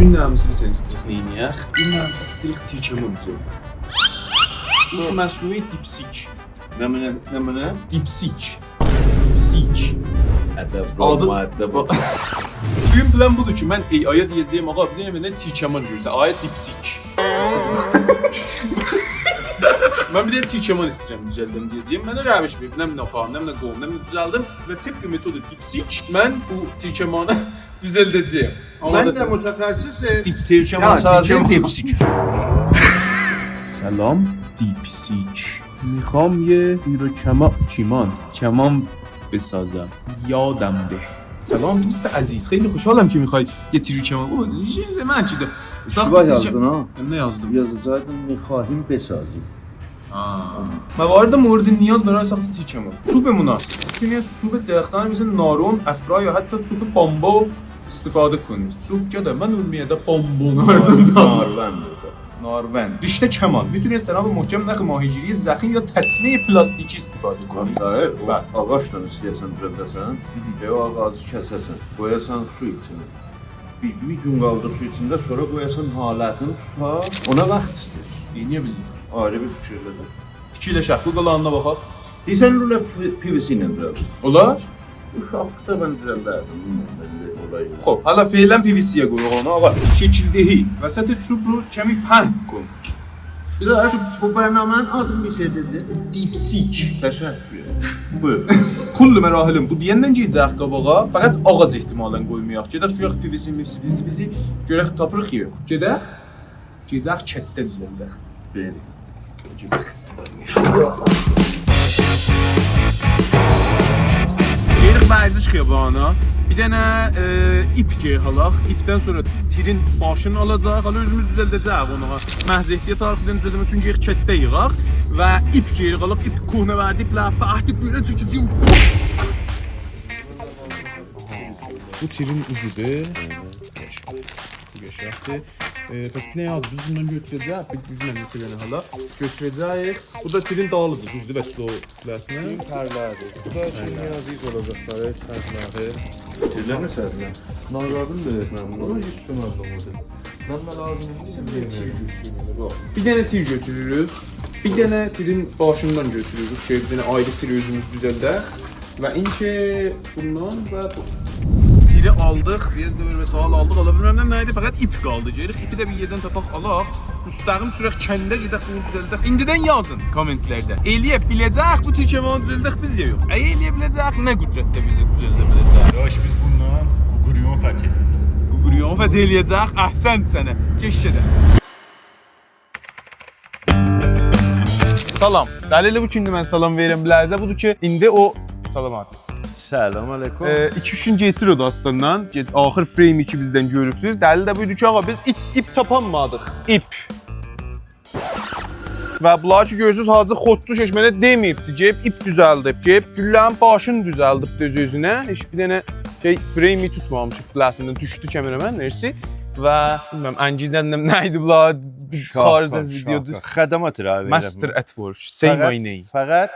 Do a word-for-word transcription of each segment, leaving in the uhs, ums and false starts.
ایندی هامیسی بیز سنی ایستیریک نئینیه‌ک؟ ایندی هامیسی ایستیریک تیرکمان دوزلدک. هوش مصنوعی دیپسیک. نمنه، نمنه؟ دیپسیک. دیپسیک. ادب آدی اول، مؤدب اول. بوگون پلان بودور کی، من ای آی-یا دئیه‌جه‌یم، «آقا، بیر دنه منه تیرکمان گؤرسن.» آی دیپسیک. «من بیر دنه تیرکمان ایسته‌ییرم دوزلدم» دئیه‌جه‌یم. منه روش وئریب، نه منه آپاریم، نه منه قویوم، نه منه دوزلدیم. و طبق متد دیپسیک من بو تیرکمانی دوزلده‌جه‌یم. من ده آماده‌سان؟ متخصص دیپسیک. تیرکمان یا، سازی تیرکمان. دیپسیک. سلام، دیپسیک. می‌خوام یه تیرکمان، کمان، کمان بسازم. یادم ده. سلام دوست عزیز، خیلی خوشحالم که می‌خوای یه تیرکمان. او، من کی ده. شما ساخت تیرکمان یازدین ها؟ من نه یازدیم؟ یازاجاقدین، «می‌خواهیم بسازیم». ها. موارد مورد نیاز برای ساخت تیرکمان. چوب مناسب. می‌تونی از چوب درختان مثل نارون، افرا یا حتی چوب بامبو استفاده کنی. چوب گده، من اولمه‌یه ده بامبو. نارون. نارون. رشته کمان. می‌تونی از طناب محکم، نخ ماهیگیری، زخیم یا تسمه‌ی پلاستیکی استفاده کنی. آخی، او بلی. آغاجلا ایسته‌یه‌سن دوزلده‌سن، هی. گرک او آغاجی کسه‌سن، قویاسان سو ایچینه. بیر، بیر گون قالدی سو ایچینده، سونرا قویاسان حالتینی توتا، اونا واخت ایسته‌ییر. نئینیه بیلمیرم. آیری بیر فیکیرله‌دیم. فیکیرلشک، بو قالانینا باخاق. دئییرسن، لوله پی-، پی وی سی ایله دوزلدیر. اولار؟ اوشاقلیقدا من دوزلدردیم، بیلمیرم، بنده اولای یوخ. خوب، هله فعلاً پی وی سی‌یه قویوروق اونو، آقا. شکیل‌دهی، وسط چوب رو کمی پهن کن. بیر داها، بو برنامه‌نین آدینی بیر شئی دئدی. دیپسیک. تشکر. بویور. کل مراحلین بو دئیندن گئده‌جک قاباغا. فقط آغاج احتمالاً قویمایاق. گئدک گؤرک پی وی سی، می وی سی، بی وی سی، بی وی سی گؤرک تاپیریق یوخ. گئدک. گئدک کتده دوزلدک. بلی. گئدیریک ورزش خیابانینا. بیر دنه، ائ، ایپ گرک آلاق. ایپدن سونرا تیرین باشینی آلاجاق. حالا اؤزوموز دوزلده‌جه‌ییک اونو. محض احتیاط آرخیدان دوزلده‌مک اوچون گئدیریک کتده ییغاق. و ایپ گئدیریک آلاق، ایپ کهنه‌وردی، ایپله بهدی گؤره چکه‌جه‌ییم. بو تیرین اوزودور. بو قشنگدیر. ائ، پس بیر دنه آز بیز بوندان گؤتوره‌جه‌ییک. بیر، بیر دنه نئچه دنه حالا گؤتوره‌جه‌ییک. بو دا تیرین دالیدیر، دوزدور؟ بس او بیله‌سینه. تیرین پرلریدیر. بو دا کی، پرلر. نیازیز اولاجاق دا، هئچ سرماغی. تیرلر نه سرماغی؟ ناراحتیم دا ائتمم بونو، هئچ توماز اولمادی. من ده لازیم ایندی سیزه بیر دنه تیر گؤتورم، باخ. بیر دنه تیر گؤتوروروک. بیر دنه تیرین باشیندان گؤتوروروک. شئی، بیر دنه آیری تیر اؤزوموز دوزلدک. و اینکه بوندان و بو. تیری آلدیق، بیر ده بئله سؤال آلدیق، آلا بیلمیرم نه ایدی، فقط ایپ قالدی. گئدیریک، ایپی ده بیر یئردن تاپاق، آلاق. مستقیم سورک کنده، گئدک بونو دوزلدک. ایندیدن یازین کامنت‌لرده. ائلیه بیله‌جک بو تیرکمانی دوزلدک بیز یا یوخ؟ اگر ائلیه بیله‌جک، نه قدرتده بیزی دوزلده بیله‌جک؟ یاش، بیز بوندان قوقوریون فتح ائلیه‌جک. قوقوریون فتح ائلیه‌جک، احسنت سنه. گئچ گئدک. سلام. دلیلی بو کی، ایندی من سلام وئریرم بیله‌زه، بودور کی، ایندی او، سلام حاجی. سلام علیکم. ائ، ایکی اوچ گون کئچیر او داستاندان. گئت-، آخیر فریم ایکی بیزدن گؤروبسوز. دلیل ده بویدو کی، آقا، بیز ایپ، ایپ تاپانمادیق. ایپ. و بونلاری کی گؤرورسوز، حاجی خودجو شش منه دئمه‌ییبدی. گئدیب ایپ دوزلدیب، گئدیب گولله‌نین باشینی دوزلدیب اؤز-اؤزونه. هئچ بیر دنه شئی، فریمی توتمامیشیق بیله‌سیندن، دوشدو کمره‌من، مرسی. و بیلمیرم، انگیزدن نه ایدی بونلار، شاکا، خارج از ویدیو شاکا. دوز. خدمات ارائه وئریرم. Master at work, say فقط، my name. فقط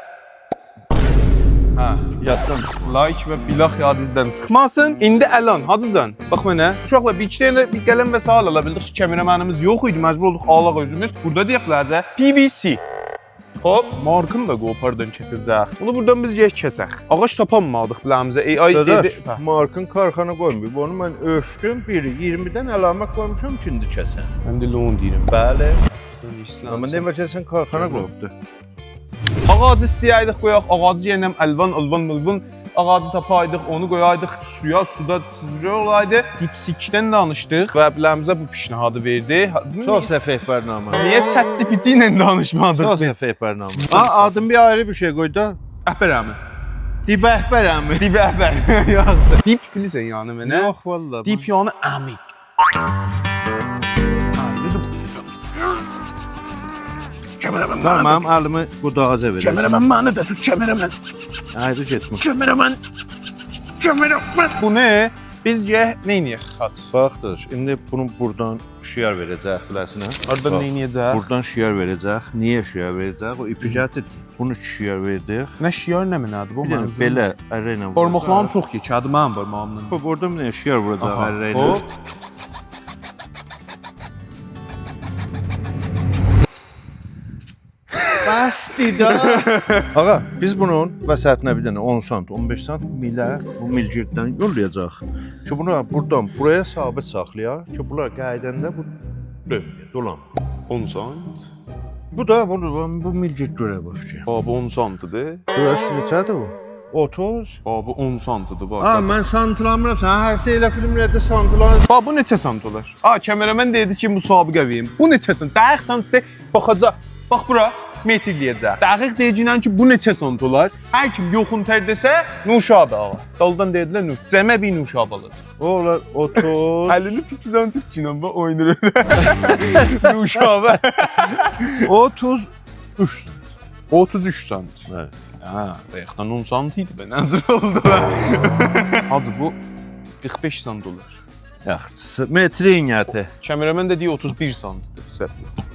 هه. یاددان چیخماسین. لایک و بیلاخ یادینیزدان چیخماسین. ایندی الان، حاجی جان، باخ منه. اوشاقلار، بیر ایکی دنه بیر قلم و ساغیل آلا بیلدیک کی، کمره‌منیمیز یوخ ایدی، مجبور اولدوق آلاق اؤزوموز. بورادا دئیک بیله‌زه، پی وی سی. خوب، مارکینی دا قوپاردان کسه‌جک. بونو بورادان بیز گرک کسک. آغاج تاپانمادیق بیله‌میزه. ای آی دئدی، داداش، هه. مارکین کارخانا قویماییب. اونو من اؤلچدوم، بیر اییرمیدن علامت قویموشام کی، ایندی کسن. من ده لون دئییرم. بلی. ایسلام آمما سن. دئمک کی، سن کارخانا قویوبدور. آغاجی ایسته‌یه‌یدیک قویاق، آغاجی یئنه الوان، الوان، الوان. آغاجی تاپایدیق، اونو قویایدیق سویا، سودا سیزیجیق اولایدی. دیپسیکدن دانیشدیق و بیله‌میزه بو پیشنهادی وئردی. ها، چوخ سفئه برنامه. نییه چت جی پی تی ایله دانیشمادیق بیز؟ چوخ سفئه برنامه. ها، آدین بیر آیری بیر شئی قوی دا. احبر عمی. دیب احبر عمی. دیب احبر. یوخ. دیپ بیلیرسن یعنی منه؟ یوخ، والله. دیپ یعنی عمیق. کمره‌من، منی ده توت. تامام، منیم الیمی قوداغیزا وئره‌جم. کمره‌من، منی ده توت، کمره‌من. آیری گئتمه. کمره‌من. کمره‌من. بونو بیز گرک نئینیه‌ک، حاج؟ باخ، داداش، ایندی بونو بورادان شیار وئره‌جک بیله‌سینه. اوردان باخ، نئینیه‌جک؟ بورادان شیار وئره‌جک. نییه شیار وئره‌جک؟ او ایپی گتیر. بونو شیار وئردیک. نه شیار، نه منه‌دیر بو؟ بیر دنه منظوروم بئله اره ایله ووراجاق. بارماقلاریم چوخ یئکه‌دیر، منیم بارماغیمدان. باخ، بورادان بیر دنه شیار ووراجاق، آها، اره ایله. هوپ. ایستی ده. آغا، بیز بونون وسطینه بیر دنه اون سانت، اون بئش سانت میله، بو میلگیرددن یوللایاجاغیق. کی، بونو بورادان بورایا ثابت ساخلایاق. کی، بونلار قاییداندا بو دؤنمه‌یه، دولان. اون سانت؟ بو دا، بو، بو، بو میلگیرد گؤره باخ کی. ها، بو اون سانتی‌دیر. گؤرورسن نئچه‌دیر بو؟ اوتوز. ها، بو اون سانتی‌دیر، باخ. ها، من سانتیلامیرام، سن هر شئی ائله فیلملرده سانتیلار. باخ، بو نئچه سانت اولار؟ ها، کامرامن دئدی کی، مسابقه وئریم. بو نئچه سانت؟ دقیق سانت دئ، باخاجاق. باخ بورا، متر ائله‌یه‌جک. دقیق دئیه‌جینن کی، بو نئچه سانت اولار؟ هر کیم یوخون‌تر دئسه، نوشابه آغا. دالدان دئدیلر، نوش، جمعه بیر نوشابه آلاجاق. اولار اوتوز. الینی توتوزان توت کی، باخ، اوینور. نوشابه. اوتوز اوچ سانت. اوتوز اوچ سانت. هه. هه، بایاقدان اون سانت ایدی به، نه جور اولدو به؟ حاجی، بو قیرخ بئش سانت اولار. یاخشی، مترین یاتی. کامرامن ده دئییر اوتوز بیر سانتدیر، سهو.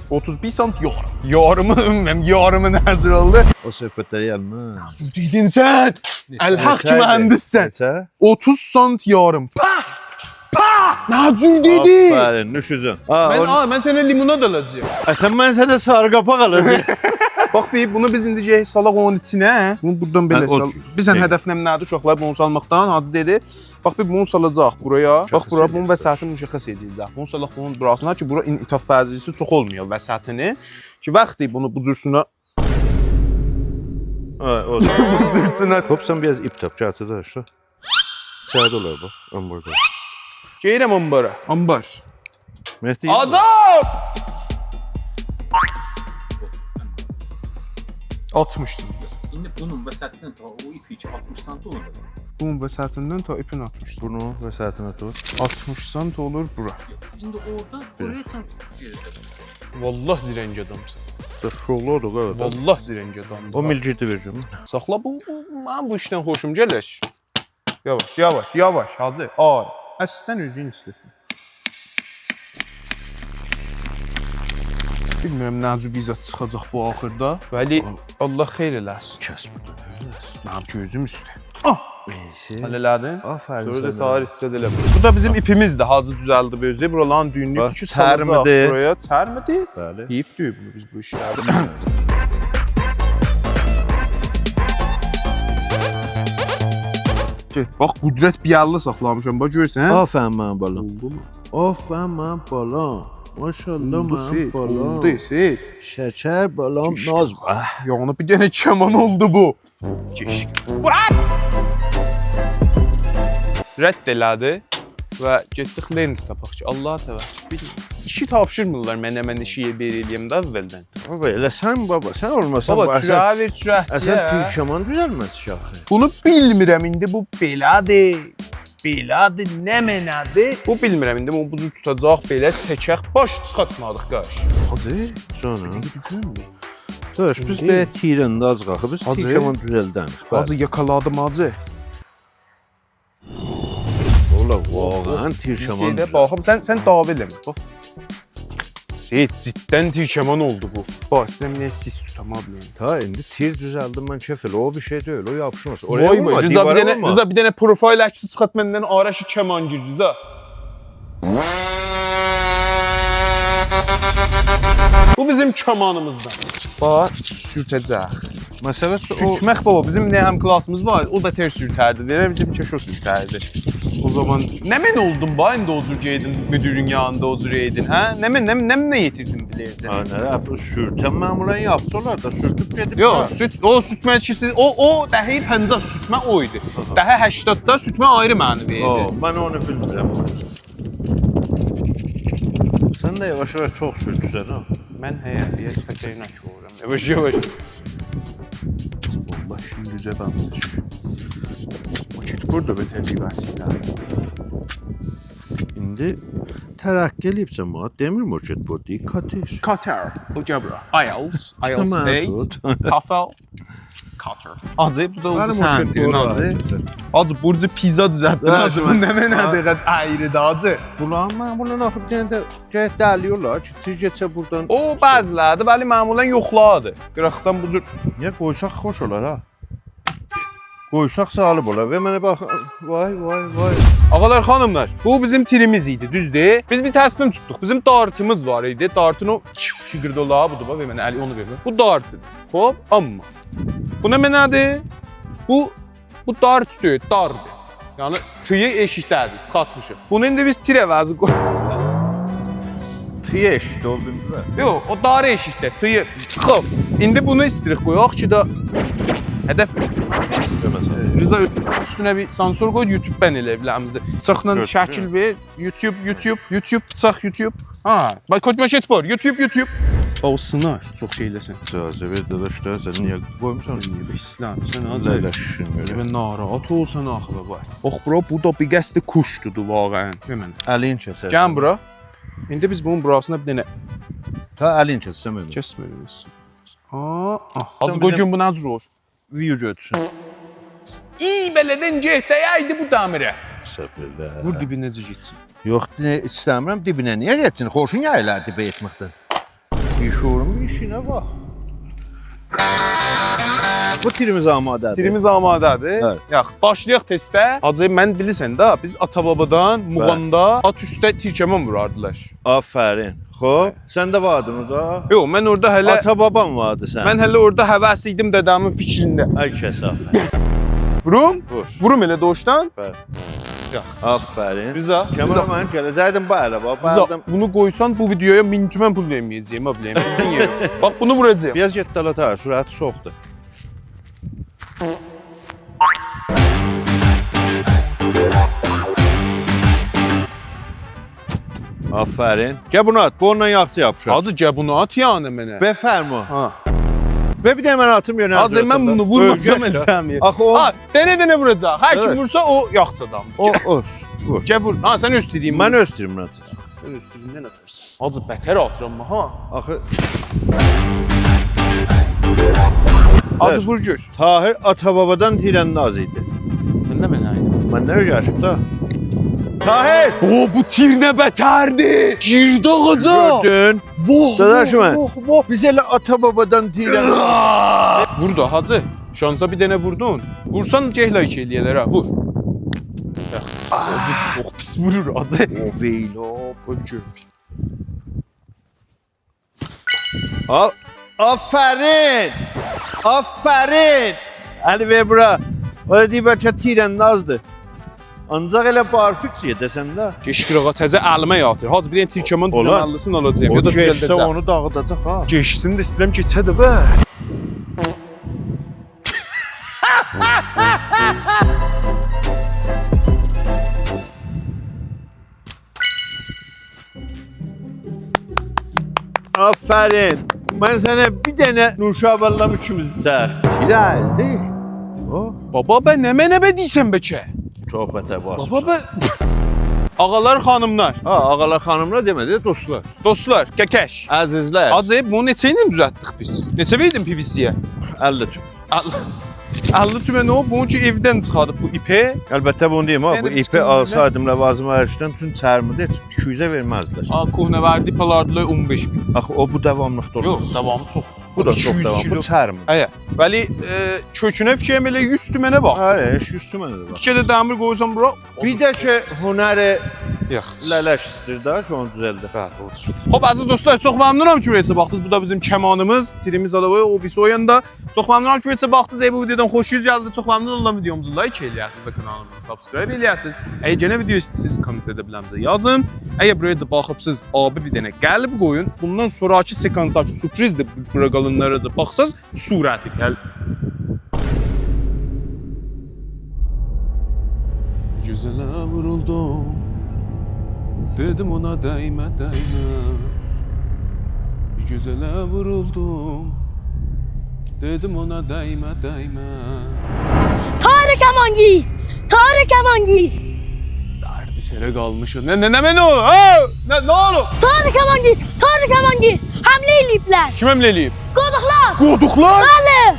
اوتوز بیر سانت یاریم. یاریمی، بیلمیرم، یاریمی نه جور اولدو. او صحبت‌لری یالماز. نه جور دئدین سن؟ نئچه؟ الحق کی، نئچه‌دیر؟ مهندس‌سن. نئچه؟ اوتوز سانت یاریم. پاه! پاه! نه جور دئدی؟ آفرین، نوش اوزون. آ، من، او آ، من سنه لیموناد آلاجاغام. آ، سن، من سنه ساری قاپاق آلاجاغام. باخ، بیر، بونو بیز ایندی گئدک سالاق اونون ایچینه. بونو بوردان بئله، هه، او سال-، اوچون. بیز هم، بیر، هدف نمنه‌دیر، اوشاقلار، بونو سالماقدان، حاجی دئدی. باخ، بیر بونو سالاجاق بورایا. باخ، مشخص بورا، بونون ائدیب، وسطینی مشخص ائده‌جک. بونو سالاق بونون بوراسینا کی، بورا انعطاف‌پذیری‌سی چوخ اولمویا وسطینی. کی، وقتی بونو بو جور سونا، هه، او. بو جور سونا. خوب، سن بیر آز ایپ تاپ، گتیر ده آشاغی. ایچریده اولار، باخ، آنباردا. گئدیرم آنبارا. آنبار. مهدی. آجاب! آلتمیش سانت. ایندی بونون وسطیندن تا او ایپی کی، آلتمیش سانت اولور. بونون وسطیندن تا ایپین آلتمیش سانت. بونو وسطینه توت. آلتمیش سانت اولور بورا. یوخ، ایندی اورادا بورایا سن گئده‌جکسن. والله زرنگ آدامسان. دا شوغلو اودور، قارداش. والله زرنگ آدامسان. او میلگیردی وئره‌جم. ساخلا، بو، بو، منیم بو ایشدن خوشوم گلیر. یاواش، یاواش، یاواش، حاجی. آی، اصلاً اؤزون ایسته‌دین. بیلمیرم نه جور بیر زاد چیخاجاق بو آخیردا. ولی، آ، الله خیر ائله‌سین. کس بورادا، گؤرورسن. منیم گؤزوم اوسته. آه! نئیسه. حال ائله‌دین؟ آفرین سنه. سونرا دا طاهر ایسته‌دی ائله. بو دا بیزیم ایپیمیزدیر، حاجی دوزلدیب اؤزو. بورالارین دویونو باخ، ایکی سالاجاق چرمی‌دیر. بورایا. چرمی‌دیر؟ بلی. حئیف دئییل بونو بیز بو ایشلری. باخ، قدرت بیر اللی ساخلامیشام، باخ، گؤرورسن؟ آفرین منیم بالام. اولدومو؟ آفرین منیم بالام. ماشاءالله، اولدو منیم سید، بالام. اولدو سید. شکر بالام، کئشکه. ناز. آه، یعنی بیر دنه کمان اولدو بو. کئشکه. رد ائله‌دی و گئتدیک لنت تاپاق کی، الله توکل. بیر ایشی تاپشیرمیرلار منه، من ایشی بیر ائله‌یم ده اولدن. بابا، ائله سن، بابا، سن اولماسان، بابا، بو اصلاً، چوره‌یه وئر، چوره‌چی‌یه. اصلاً تیر کمان دوزلمز کی آخی. بونو بیلمیرم ایندی، بو بئله‌دیر، بئله‌دیر، نمنه‌دیر؟ بو بیلمیرم ایندی، بو بوزو توتاجاق بئله، چکک، باش چیخارتمادیق، قاش. حاجی، سونرا؟ ایندی دوشونمور. داداش، بیز ایندی بئله تیر اندازیق آخی، بیز حاجی، تیر کمان دوزلدنیک، بلی. حاجی، یاکالادیم، حاجی. اولا، واقعاً تیر کمان دوزلدی. باخیم، سن، سن دعوا ائله‌مه، باخ. سید، جداً تیر کمان اولدو بو. باخ، ایسته‌ییرم، نئجه سیس توتام، آبی. تا ایندی تیر دوزلدیم من، کئف ائله، او بیر شئی دئییل، او یاپیشماز. اورایا وورما، دیوارا وورما. وای، وای، رضا، بیر دنه، رضا، بیر دنه پروفایل عکسی چیخارت مندن، آرش کمانگیر، رضا. بو بیزیم کمانیمیزدان. باخ، سورته‌جک. مسئله او سورتمک، بابا، بیزیم نه همکلاسیمیز وار، او دا تئز سورتردی. دئییرم، بیزیم کئشو سورتردی. او زامان نمنه اولدون، باخ، ایندی او جور گئتدین، مدیرین یانیندا او جور ائدین، هه؟ نمنه، نمنه، نمنه یئتیردین بیله‌یه‌جه؟ هه، نه، بو سورتن معمولاً یاخشی اولار دا، سورتوب گئدیب یوخ، دا. سورت، او سورتمه کی، سیز، او، او دهه پنجاه سورتمه او ایدی. آها. دهه هشتاددا سورتمه آیری معنی وئریردی. او، من اونو بیلمیرم. سن ده یاواش-یاواش چوخ سورتورسن، ها؟ من، هه، بیر آز خطرناک اولورام. یاواش-یاواش. والله، شیمدی دوزه دانیشیر. مارکت بوردا بتر بیر وسیله. ایندی ترقی ائله‌ییب جماعت. دئمیرم مارکت بوردا، کاتر. کاتر، او گل بورا. آیلتس، آیلتس تمام، ائیت، توت. تافل. کاتر. حاجی، بو دا اولدو سنین دیلین، حاجی. حاجی، بورجو پیزا دوزلتدین، حاجی. بو نمنه‌دیر، قد اَیری‌دیر، حاجی. بولار، من بونون آخی بیر دنه ده گرک دلیک اولار کی، تیر کئچه بوردان. او، بعضی‌لری‌دیر، ولی معمولاً یوخلاردی. قیراقدان بو جور. نییه قویساق خوش اولار، ها؟ قویساق ساغلیب اولار. وئر منه باخ. وای، وای، وای. آغالار، خانیملار، بو بیزیم تیریمیز ایدی، دوزدور؟ بیز بیر تصمیم توتدوق. بیزیم دارتیمیز وار ایدی. دارتین او شیقیردولاغی بودور، باخ، وئر منه، الی اونو وئر. بو دارتیدیر. خوب، آمما بو نمنه‌دیر؟ بو، بو دارت دئییل، داردیر. یعنی، تی ائشیکده‌دیر، چیخارتمیشیق. بونو ایندی بیز تیر عوضی قوی- تی ائشیکده اولدو ایندی ده. یوخ، او دار ائشیکده، تی. خوب، ایندی بونو ایستیریک قویاق کی دا هدف گؤرمه‌سین. رضا، اوستونه بیر سانسور قوی، یوتیوب بن ائله‌یه بیله‌میزی. بیچاقلا گؤتورور. شکیل وئر. یوتیوب، یوتیوب، یوتیوب، بیچاق، یوتیوب. ها، باخ، کوت ماشین بار. یوتیوب، یوتیوب. او سینار، چوخ شئی ائله‌سن. اجازه وئر، داداش، دا، سن نییه قویموسان؟ نییه ایسلام، سن حاجی؟ له‌له‌شین ائله. بیر ناراحت اولسان آخی، بابا. اوخ، برو، بو دا بیر قسد کوشتودو واقعاً. دئمه. الین کسر. گل بورا. ایندی بیز بونون بوراسینا بیر دنه تا الین کسسم، اؤمور. کسمه، اؤمور. آآ، آآ. حاجی، سن قوی بیزه گؤروم بو نه جور اولور. ویو گؤتورسون. ای، بئله‌دن گئت، دَیه‌یدی بو دمیره. صبر ائله. وور دیبینه، نئجه گئتسین؟ یوخ، نه، ایسته‌میرم دیبینه. نییه گئتسین؟ خوشون گلیر دیبه گئتمکدن. بیر شورون ایشینه باخ. بو تیریمیز آماده‌دیر. تیریمیز آماده‌دیر. بلی. یاخشی، باشلایاق تسته. حاجی، من بیلیرسن ده، بیز آتا-بابادان، بلی، موغاندا آت اوسته تیرکمان ووراردیلار. آفرین. خوب، سن ده واردین اورادا؟ یوخ، من اورادا هله آتا-بابان واردی سنین. من هله اورادا هوس ایدیم دده‌مین فیکرینده. آی کثافت. ووروم؟ وور. ووروم ائله دوشدان؟ بلی. یوخ. آفرین. رضا، کمال، رضا، منیم گله‌جکدیم بو اله، باخ، رضا، بردم. بونو قویسان بو ویدیویا مین تومن پول وئرمه‌یه‌جه‌یم، ها، بیله‌یم. بو نییه؟ باخ، بونو ووراجاغام. بیر آز گئت دالا، تار، سرعتی چوخدور. آفرین. گل بونو آت، بو اوندان یاخشی یاپیشار. حاجی، گل بونو آت یعنی منه. بفرما. ها. و بیر ده من آتیم یئنه. حاجی، من بونو وورماسام، اؤلجک ده، ائله‌میرم. آخی او، ها، دنه-دنه ووراجاق. هر کیم، ائوت، وورسا، او یاخشی آدامدیر. او، گل. او، وور. گل وور. ها، سن اؤز تیریندن. من اؤز تیریمدن آتاجاغام. سن اؤز تیریندن آتارسان. حاجی، بتر آتیرام، ها. آخی. حاجی، وور. وور گؤر. طاهر آتا-بابادان تیرانداز ایدی. سن ده منه عینی. من نه اؤیرشیب ده؟ طاهر! او، بو تیر نه بتردیر! گیردی آغاجا! گؤردون؟ واه، داداش، واه، من، واه، واه. بیز ائله آتا-بابادان تیرانداز. وور دا، حاجی. شانسا بیر دنه ووردون. وورسان، گئت لایک ائله‌یه‌لر، ها، وور. حاجی، چوخ پیس وورور، حاجی. او، ویلو. قوی گؤروم. آ-، آفرین! آفرین! الی وئر بورا. او دا دئییر، بلکه تیراندازدیر. آنجاق ائله بارفیکس یئده‌سن ده. کئچ قیراغا، تزه الیمه یاتیر. حاجی، بیر دنه تیرکمان، اولان، دوزلده‌سین، آلاجاغام. او یا دا کئچسه دوزلده‌جم. اونو داغیداجاق، ها. کئچسین ده ایسته‌ییرم کئچه ده، به. آفرین. من سنه بیر دنه نوشابه آللام، ایکیمیز ایچک. گیرلدی. او. بابا، به نمنه به دئییرسن بلکه؟ صحبته باس. بابا، به... آغالار، خانیملار. ها، آغالار، خانیملار دئمه ده، دوستلار. دوستلار، ککش. عزیزلر. حاجی، بونو نئچه ایله دوزلتدیک بیز؟ نئچه وئردین پی وی سی‌یه؟ اللی تومن. ال-، اللی تومن او، بونون اوچون ائودن چیخاردیب بو ایپی. البته بونو دئییم ها، یعنی بو ایپی آلسایدیم لوازم هر ایشدن، چون چرمیدی، هئچ ایکی یوزه وئرمزدیلر. آ، کهنه‌وردی ایپی آلاردیلار اون بئش مین. آخی او بو داواملیقدا اولماز. یوخ، داوامی چوخ. بو دا ایکی یوز چوخ داوام، بو کیلو. چرمین. هه، ولی، ائ، کؤکونه فیکریم ائله یوز تومنه باخ. هه، ایکی یوز تومنه ده باخ. ایکی ده دمیر قویسان بورا. بیر ده کی، هنر یاخشی. له‌له‌ش ایسته‌ییر ده، کی اونو دوزلده. بلی، او جور. خوب، عزیز دوستلار، چوخ ممنونام کی ویدیو باخدینیز. بو دا بیزیم کمانیمیز، تیریمیز آلاوی، او بیریسی او یاندا. چوخ ممنونام کی ویدیو باخدینیز. اگر بو ویدیودان خوشونوز گلدی، چوخ ممنون اوللام ویدیوموزو لایک ائله‌یه‌سینیز و کانالیمیزی سابسکرایب ائله‌یه‌سینیز. اگر یئنه ویدیو ایسته‌ییرسینیز، کامنتده بیله‌میزه یازین. اگر بورایا باخیبسینیز، آبی بیر دنه قلب قویون. بوندان سونراکی سکانسداکی سورپرایزدیر. بورا قالانلارا باخساز، صورتی گل. گؤزله وورولدوم. دئدیم اونا دَیمه، دَیمه. گؤزله وورولدوم. دئدیم اونا دَیمه، دَیمه. طاهر کمانگیر! طاهر کمانگیر! دردسره قالمیش او. نه، نه، نه، نه اولور؟ ها؟ نه، نه اولور؟ طاهر کمانگیر! طاهر کمانگیر! حمله ائله‌ییبلر. کیم حمله ائله‌ییب؟ قودوقلار. قودوقلار؟ بلی.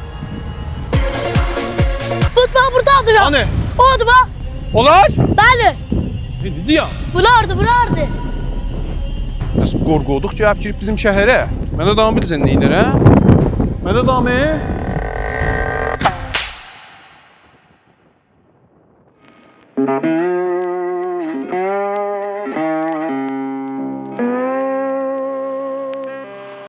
بو، باخ، بوردادیر. هانی؟ اودور، باخ. اونلار؟ بلی. ائ، نئجه یا؟ بولاردی، بولاردی. بس قورقودوق کی، گلیب گیریب بیزیم شهره. من آدامی بیلیرسن نه ائدیر، هه؟ من آدامی